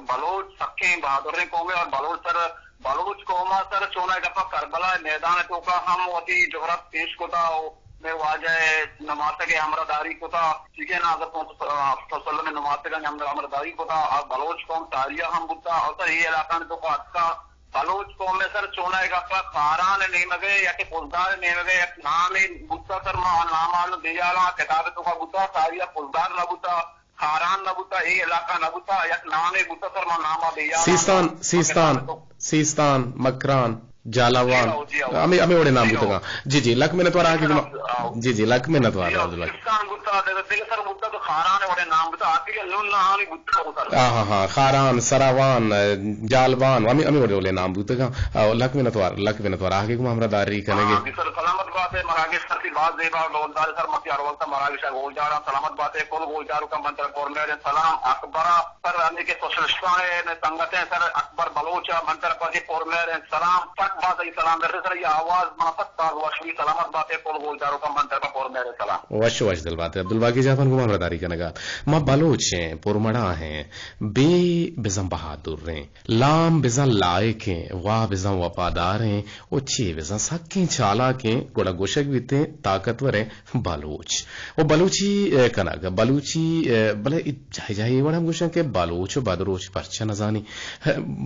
بلوچ سکیں بہادریں قومے اور بلوچ سر بلوچ قوم ء سر چوناہا گپا کربلا ء میدان ء توکا ہم وتی جہرت پیش کتا و مئے واجہ ء نماسگ ء ہمراہ داری کتا، چیکہ ناظر صلی اللہ علیہ وسلم ء نماسگانی ہمراہ، ہمراہ داری کتا، آ بلوچ قوم ساریا ہم بوتا، اور سر اے علاقہ نے توکا اتکا بلوچ قوم ء سر چوناہا گپا خاران ء نیمگ ء یا کہ پلدار ء نیمگ ء یک نامے بوتا سر، ما آ نام ء نوں دیالاں کتاب ء توکا بوتا، ساریا پلدار نہ بوتا۔ خاران نہ بوتا، اے علاقہ نہ بوتا، یک نامے بوتا سر، ما ناما بے یاد سیستان، آں۔ سیستان، سیستان، مکران، جالاوان۔ جی ہو، جی ہو۔ ہمے، ہمے وڑے نام جی ہو۔ بوتگاں۔ جی، جی، لک منت وار آ کہ جی ہو۔ جی، جی، لک منت وار جی ہو۔ عبداللہ۔ سیستان بوتا، دگہ، دگہ سر بوتا تو خاران وڑے نام بوتا، آتی کہ نون نہ آنی بوتا ہو سر۔ ہاں، ہاں، ہاں، خاران، سراوان، جالبان، ہمے، ہمے وڑے وڑے نام بوتگاں۔ او، لک منت وار، لک منت وار، آ کہ گوں ہمراہ داری کنگے۔ ہاں، جی سر، سلامت بات ہے، مراگش سر کی باز زیبا ڈولدار سر، متی ہر وقت مراگش ہے، گولجارا سلامت بات ہے، کل گولجارو کا منتر پر میرے سلام اکبرا۔ سر ہمے کہ سوشلسٹان ء مئے سنگت ہیں سر اکبر بلوچ ء من طرف ء پر مہر ہیں سلام، سک باز ای سلام برسے سر، یہ آواز منا سک باز وش بی، سلامت بات ہے، کل گولدارو کا من طرف ء پر مہر ہیں سلام۔ وش وش دل بات ہے، عبدالباقی جاپان گوں ہمراہ داری کنگا۔ ما بلوچ ہیں، پرمڑا ہیں، بے بزن بہادر ہیں، لام بزن لائق ہیں، وا بزن وفادار ہیں، و چے بزاں سکیں چالاکیں، گڑا گوشگ بیتیں طاقتوریں بلوچ۔ و بلوچی، اے، کنگ، بلوچی، اے، بلے جاہے جاہے اے وڑ ہم گوشاں کہ بلوچ و بدروچ پرچہ نزانی؟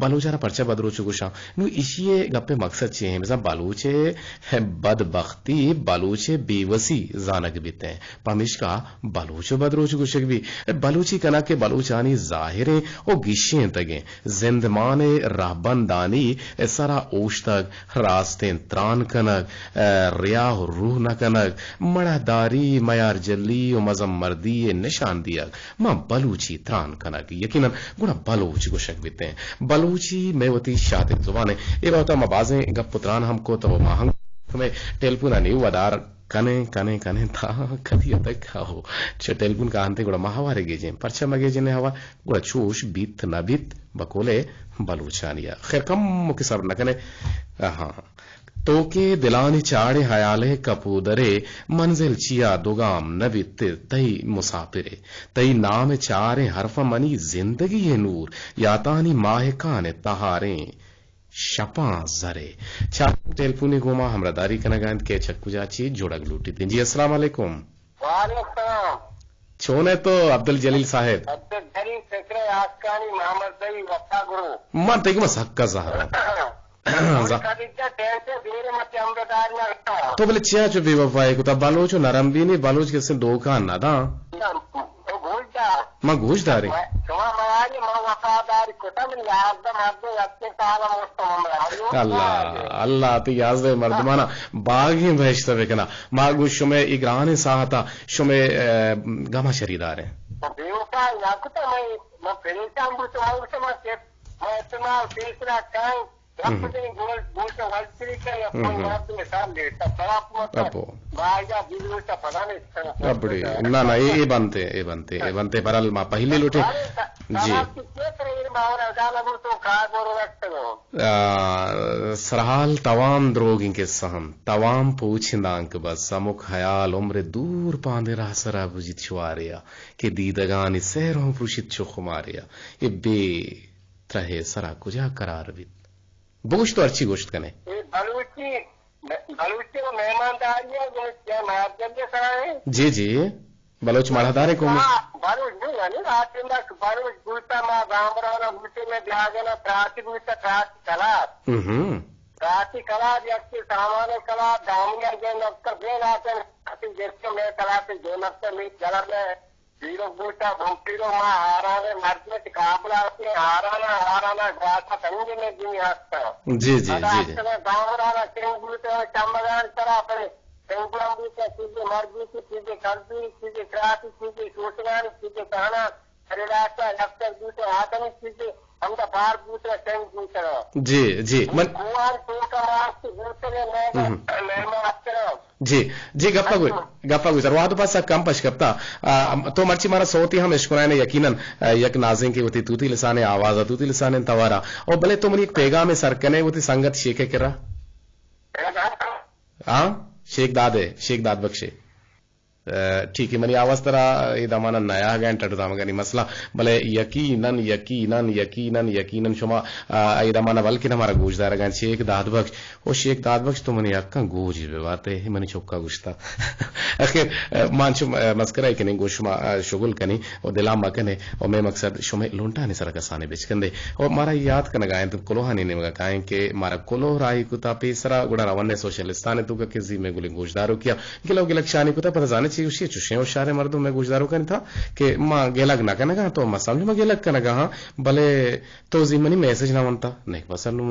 بلوچ ء را پرچہ بدروچ گوشاں؟ نوں ایشی ء گپ ء مقصد چی ایں؟ بزاں بلوچ ء بدبختی، بلوچ ء بیوسی زانگ بیتیں۔ پمیشکا بلوچ و بدروچ گوشگ بی۔ بلوچی کنگ کہ بلوچانی ظاہریں و گیشینتگیں زندمان ء رہبندانی سرا اوشتگ، راستیں تران کنگ، ء، ریا و روح نہ کنگ، مڑاہداری، میار جلی و مزن مردی ء نشان دیگ، ماں بلوچی تران کنگ، یقیناً گڑا بلوچ گوشگ بیتیں۔ بلوچی مئے وتی شاتگ زبان ء۔ اے بابت ء ما بازیں گپ و تران ہم کت و ما ہم مئے ٹیلیفونانی ودار کنیں، کنیں، کنیں تا کدی اتک؟ ہو، چہ ٹیلیفون کاہنتے گڑا ما ہوارے گیجیں۔ پرچہ مگیجنے ہوا، گڑا چوش بیت نہ بیت بقول بلوچانیا۔ خیر، کم کہ صبر نہ کنے۔ ہاں۔ تو کہ دلانی چاڑے حیالے کپودرے، منزل چیا دو گام نہ بیت تئی مسافرے۔ تئی نام چاریں حرف منی زندگی نور، یاتانی ماہکان تہاریں شپاں زرے۔ چار ٹیلیفونے گوما ہمراہداری کنگا انت کہ چہ کجا چی جوڑگ لوٹیت۔ جی، السلام علیکم۔ وعلیکم السلام۔ چون ئے تو عبدالجلیل صاحب؟ عبدالجلیل فکر آسکانی محمد زئی وفا گرو۔ من تئی گوما سکا زہراں۔ زہ- خدیجہ ٹینٹ دیر مت امردار نہ۔ تو بلے چیا چو بے وفائی کتا؟ بلوچ و نرم بینی، بلوچ کسے دھوکا نہ داں۔ تو گوش دار۔ ما گوش داریں۔ شما میاری، ما وفاداری کتا، من یازدہ مردم یکے سال مستم ہمراہ۔ اللہ، اللہ، تو یازدہ مردمانا باغیں بہشت بکنا۔ ما گوش شمے ای گرانیں ساعتا شمے، اے، گما شریداریں۔ تو بے وفائی نہ کتا، میں، میں پریشان بوتو، میں گوشت، میں کہ، میں اتنا تیسرا کائیں، ہم۔ گپ دیں، گوش، گوش، ول تری کائیں، اپنا ہم۔ مردم سال لیتا، خراب مت۔ ابو۔ بایا دل ہوتا، پتا نہیں۔ ابڑی، نہ، نہ، اے، اے بنتے، اے بنتے، اے بنتے، برحال ما پہلی لوٹیں۔ جی۔ آ، سرحال توام دروگیں قصہ انت، توام پوچیں دانک بس، ہمک حیال عمر دور پاندے راہ سرا بجیت شوارے ء، کہ دیدگانی سہروں پروشیت چو خمارے ء، اے بے ترہے سرا کجا قرار بیت؟ بگوش تو ہرچی گوشت کنے۔ اے بلوچی، بلوچی و مہمانداری ء گوشت یا مہرجلی سرا ہے؟ جی، جی۔ بلوچ مڑاہداریں قومے۔ ہاں، بلوچ نہ یعنی، آتندک بلوچ بوتا، ما زامران بوتے، میں بیاگنا پراتی بوتا، پراتی کلات۔ ہم۔ پراتی کلات، یکی سامان کلات، دامیا جو نکتہ بے لاتن، پراتی جسم میں کلات، جو نکتہ میں جلب میں، پیرو بوتا، بم پیرو ما آران مردم چ قابل آتے، آرانا، آرانا گواتا سنگ میں جمی ہستا۔ جی، جی، ادا جی، جی۔ اصل زامران سنگ بوتا، چمگان سرا پڑے۔ سنگلام بوتا، چیزے مرگی کی، چیزے کلبی، چیزے کراسی، چیزے شوشگانی، چیزے کہنا، ریلاتا، لفتر بوتا، آدمی چیزے، ہمدا بار بوتا، سنگ بوتا۔ جی، جی، من کوہان توکا مارت بوتا، میں، ہم۔ میں ما اترا۔ جی، جی، گپا گوش، گپا گوش۔ وہد پاس کم پش کپتا۔ آ، تو مرچی مارا صوتی ہم اشکنائے، یقیناً، آ، یک نازیں کہ وتی توتی لسانے آواز، توتی لسانے توارا۔ او بلے تو منی یک پیغام سر کنے وتی سنگت شیکے کرا۔ ہاں، شیخ داد ہے، شیخ داد بخش ہے۔ اے، ٹھیک ہے، منی آواز ترا اے دمانا نیا گئے، ٹٹ دامگانی مسئلہ، بلے یقیناً، یقیناً، یقیناً، یقیناً شما، آ، اے دمانا بلکن ہمارا گوش دارگان شیخ داد بخش، او شیخ داد بخش تو منی حقاں گوش بے باتے، منی چکا گوشتا۔ اخیر، اے، مان شما، اے، مسکرا کنیں، گوش شما، اے، شغل کنیں، او دلا مکنیں، او میں مقصد شما لونٹانی سرا کسانے بچکندے، او مارا یاد کنگا انت، کلوہانی نیمگا کائیں کہ مارا کلوہ راہی کتا پیسرا، گڑا رونے سوشلستان توکا کہ زی میں گلیں گوشدارو کیا، گلو گلگ شانی کتا، پدا زانے چی گوشی، چوشیں ہوشاریں مردم میں گوشدارو کنی تھا کہ ما گلگ نہ کنگا، تو ما سمجھ ما گلگ کنگا ہاں، بلے تو زی منی میسج نہ ونتا، نیک بسر نو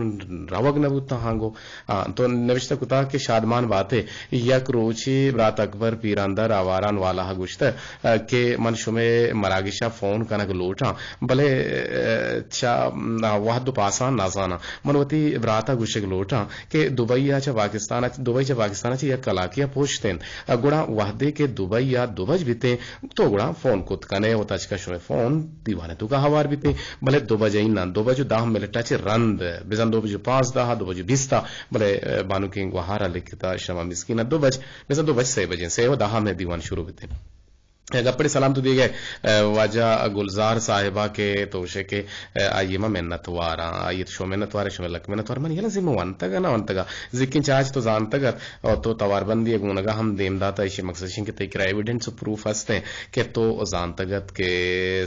روگ نہ بوتا ہاں گو۔ آ، تو نوشتہ کتا کہ شادمان باتے، یک روچے برات اکبر پیراندر آواران والا گوشتہ، آ، کہ من شمے مراگشا فون کنگ لوٹاں، بلے، آ، چا، آ، وہد و پاسان نہ زاناں۔ من وتی براتا گوشگ لوٹاں کہ دبئی ء چہ پاکستان ء، دبئی چہ پاکستان ء چہ یک کلاکے ء پشت انت۔ گڑا وہدے کہ دبئی ء دو بج بیتیں، تو گڑا فون کت کنے و تچکا شمئے فون دیوان ء توکا ہوار بیتیں۔ بلے دو بج ء نہ، دو بج و دہ منٹ ء چہ رند، بزاں دو بج و پانزدہ ء، دو بج و بیست ء، بلے بانکیں گوہار ء لکھتا شما مسکین ء دو بج، بزاں دو بج سے بجیں، سے و دہ ء مئے دیوان شروع بیتیں۔ گپڑے سلام تو دیگئے، اے، واجہ گلزار صاحبا کہ تو گوشے کہ، اے، آئی ما منتواراں، آئی تو شو منتوارے، شو لک منتوار۔ من یلا زی من ونتگا نہ ونتگا، زیکیں چاچ تو زانتگت، او تو تواربندی گونگا ہم دیم داتا، ایشی مقصد شین کہ تئی کرا ایویڈنس و پروف ہستیں کہ تو زانتگت کہ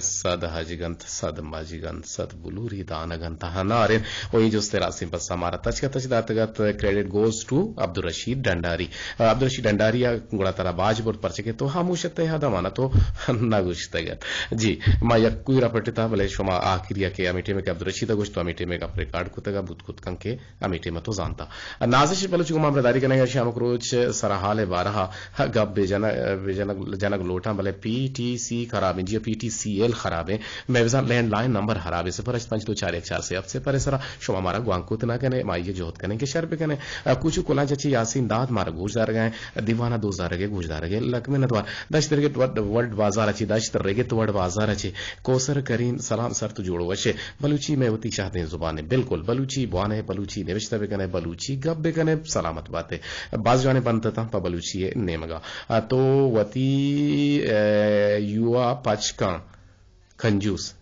صد حج گنت، صد مج گنت، صد بلوری دانگ انت ہنارین۔ و ای جستے راستیں پسا مارا تچکا تچ داتگت، credit goes to عبدالرشید ڈنڈاری۔ عبدالرشید ڈنڈاری ء گڑا ترا باج برت، پرچہ کہ تو ہاموش ات ئے، ہا دمانا تو نہ گوشتگ ات۔ جی، ما یک کوئی را پٹتا، بلے شما آخری ءَ کہ ہمے ٹیم ءَ کہ عبدالرشید ءَ گوشت، تو ہمے ٹیم ءَ گپ ریکارڈ کتگ ءَ بوت کت کن کہ ہمے ٹیم ءَ تو زانتا۔ نازش بلوچ گوں ما ہمراہداری کنگ ءَ، شامک روچ سرحال ءِ بارہ ءَ گپ بہ جن-، بہ جنگ، جنگ لوٹاں، بلے پی ٹی سی خراب ایں، جی پی ٹی سی ایل خراب ایں۔ مئے بزاں لینڈ لائن نمبر خراب ایں، صفر ہشت پنچ دو چار یک چار سے ہفت صفر ءِ سرا شما مارا گوانک کت نہ کنے، ما آئی ءَ جہد کنیں کہ شر بکنیں۔ ءَ، کوچو کلانچ ءَ چہ یاسین داد مارا گوش دارگ ءَ ایں، دیوان ءَ دوست دارگ ءَ گوش دارگ ءَ لک منت وار۔ دشت رگت وڈ، وڈ بازار ءَ چہ، دشت رگت وڈ بازار ءَ چہ۔ کوثر کریم سلام سر تو جوڑ وش ئے۔ بلوچی مئے وتی شہدیں زبان ایں، بالکل بلوچی بوان ئے، بلوچی نوشتہ بکن ئے، بلوچی گپ بکن ئے، سلامت بات ئے۔ باز جوانیں بندت اتاں پہ بلوچی ءِ نیمگ ءَ۔ ءَ، تو وتی، ءَ، یوا پچ کن کنجوس۔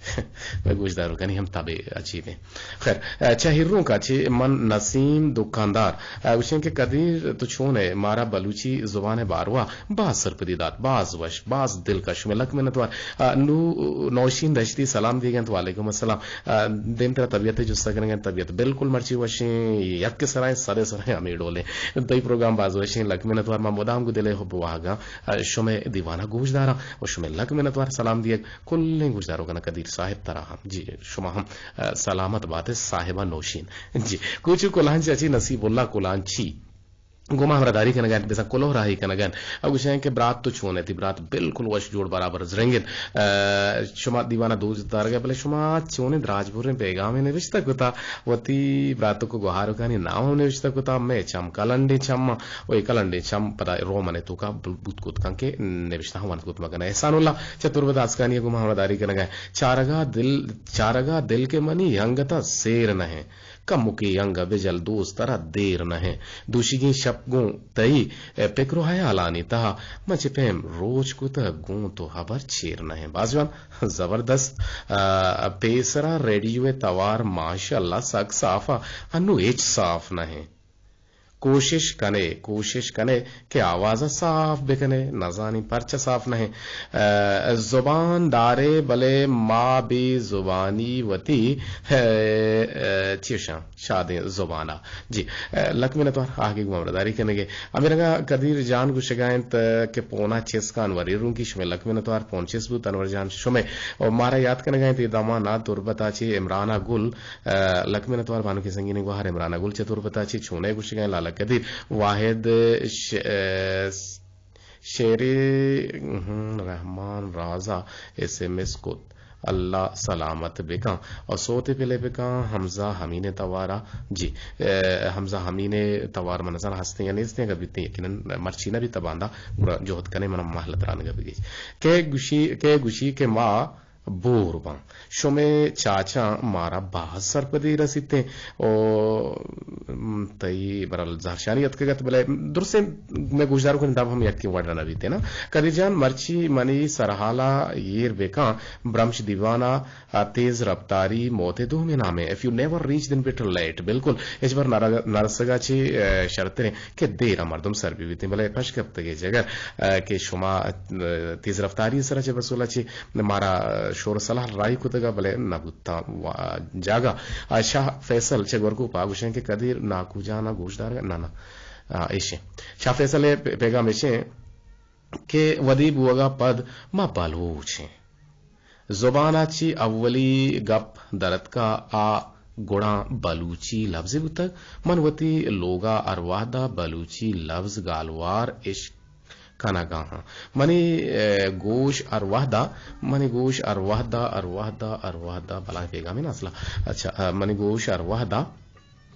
مئے گوشداروکانی ہم تب عجیب ایں۔ خیر، ءَ، چہ ہیرونک ءَ چہ من نسیم دکاندار، ءَ، گوشیں کہ قدیر تو چون ئے، مارا بلوچی زبان ءِ باروا باز سرپدی دات، باز وش، باز دلکش، شمئے لک منت وار۔ ءَ، نو-، نوشین دشتی سلام دیگ ءَ انت، وعلیکم السلام۔ ءَ، دیمترا طبیعت ءِ جست ءَ کنگ ءَ انت، طبیعت بالکل مرچی وش ایں، یک سرا ایں، سدے سرا ایں، ہمے ڈول ایں۔ تئی پروگرام باز وش ایں، لک منت وار، ما مدام گوں دل ءِ حب ءُ واہگاں، ءَ، شمئے دیوان ءَ گوش داراں ءُ شمئے لک منت وار۔ سلام دیگ کلیں گوشداروکاں، قدیر صاحب ترا ہم۔ جی، شما ہم، ءَ، سلامت بات ئے صاحبہ نوشین۔ جی، کوچو کلانچ ءَ چہ نصیب اللہ کلانچی گوں ما ہمراہداری کنگ ءَ انت، بزاں کلوہ راہی کنگ ءَ انت۔ ءَ، گوشاں کہ برات تو چون ئے؟ تئی برات بالکل وش جوڑ برابر زرنگ انت۔ ءَ، شما دیوان ءَ دوست دارگ ءَ، بلے شما چونیں دراج بریں پیغامے نوشتہ کتا، وتی براتک ءُ گوہارکانی نام ہم نوشتہ کتا، مئے چم کلنڈیں چم ءُ اے کلنڈیں چم پدا رومن ءِ توکا بوت کت کن کہ نوشتہ ہم ونت کت مہ کن۔ احسان اللہ چہ تربت آسکانی ءَ گوں ما ہمراہداری کنگ ءَ۔ چارگا دل، چارگا دل کہ منی انگتا سیر نہ ایں۔ کمکے انگہ بجل دوست ترا دیر نہ ایں۔ دوشیگیں شپ گوں تئی، اے، پکر ءُ ہیالانی تہا من چہ پیم روچ کتگ گوں تو ہبر چیر نہ ایں۔ باز جوان، زبردست۔ ءَ، پیسرا ریڈیو ءِ توار ماشاءاللہ سک صاف ءَ، انوں ہچ صاف نہ ایں۔ کوشش کنے، کوشش کنے کہ آواز ءَ صاف بکنے، نزانی پرچہ صاف نہ ایں۔ ءَ، زبان دارے بلے ما بے زبانی وتی، ءَ، ءَ، چیشاں شادیں زبان ءَ۔ جی، ءَ، لک منت وار آہگے گوں ہمراہداری کنگ ءَ۔ ہمے رنگا قدیر جان گوشگا انت کہ پونا چست کن انور ہیرونکی، شمئے لک منت وار، پون چست بوت انور جان شمئے۔ ءُ مارا یات کنگا انت اے دمان ءَ تربت ءَ چہ عمران گل، ءَ، لک منت وار بانکیں سنگینیں گوہار عمران گل چہ تربت ءَ چہ۔ چونئے گوشگا انت لالا قدیر؟ واحد ش-، ءَ، شیر، ہم، رحمان رازا ایس ایم ایس کت۔ اللہ سلامت بکن۔ ءُ سوتے پلے بکن حمزہ امین ءِ توارا۔ جی، ءَ، حمزہ امین ءِ توار من نزاناں ہستیں یا نیستیں، اگر بیتیں یقیناً مرچی نہ بیت باندا، گڑا جہد کنیں من مہلت رانگا بگیج۔ کئے گوشی، کئے گوشی کہ ما بور باں۔ شمئے چاچاں مارا باز سرپدی رسیتیں۔ او، م، تئی برال زہرشانی اتکگ ات، بلے درستیں مئے گوشداروکانی داب ہم یکیں وڑ ءَ نہ بیتیں نا۔ قدیر جان، مرچی منی سرحالا ایر بکن، برمش دیوانا، آ، تیز رفتاری موت ءِ دومی نامے۔ If you never reached in better late، بالکل ہچبر نہ ر-، نہ رسگا چہ، آ، شرتریں کہ دیر ءَ مردم سر بہ بیتیں، بلے پشکپتگے جگر، آ، کہ شما، آ، تیز رفتاری سرا چہ بسولا چہ مارا شور ءُ صلاح راہی کتگ ءَ، بلے نہ بوتاں وا-، جاگہ۔ آ، شاہ فیصل چہ گورکوپ ءَ گوشیں کہ قدیر ناکو جان ءَ گوش دارگ ءَ؟ نہ، نہ۔ آ، ایشیں۔ شاہ فیصل ءِ پی-، پیغام ایشیں کہ ودی بوگ ءَ پد ما بلوچ ایں۔ زبان ءَ چہ اولی گپ درتکا آ گڑاں بلوچی لبزے بوتگ۔ من وتی لوگ ءَ ہر وہد ءَ بلوچی لبز گالوار اش کنگ ءَ آں۔ منی، اے، گوش ہر وہد ءَ، منی گوش ہر وہد ءَ، ہر وہد ءَ، ہر وہد ءَ، بلاہیں پیغامے نا اصل ءَ۔ اچھا، اے، منی گوش ہر وہد ءَ،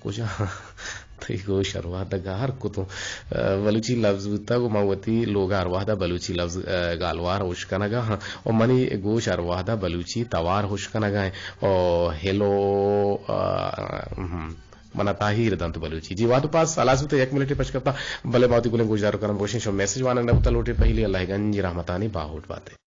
کجا؟ تئی گوش ہر وہد ءَ گار کتوں۔ اے، بلوچی لبز بوتگ ءُ من وتی لوگ ءَ ہر وہد ءَ بلوچی لبز، اے، گالوار ہوش کنگ ءَ آں۔ ءُ منی گوش ہر وہد ءَ بلوچی توار ہوش کنگ ءَ ایں۔ او ہیلو، آ، ہم۔ منا تاہیر دنت بلوچی۔ جی، وہد ءُ پاس ہلاس بوت، یک منٹے پشکپتا، بلے ما وتی گلیں گوشداروکاں گوشیں، شما میسج وانگ نہ بوتا لوٹے پہلی، اللہ گنجی رحمتانی باہوٹ باتے۔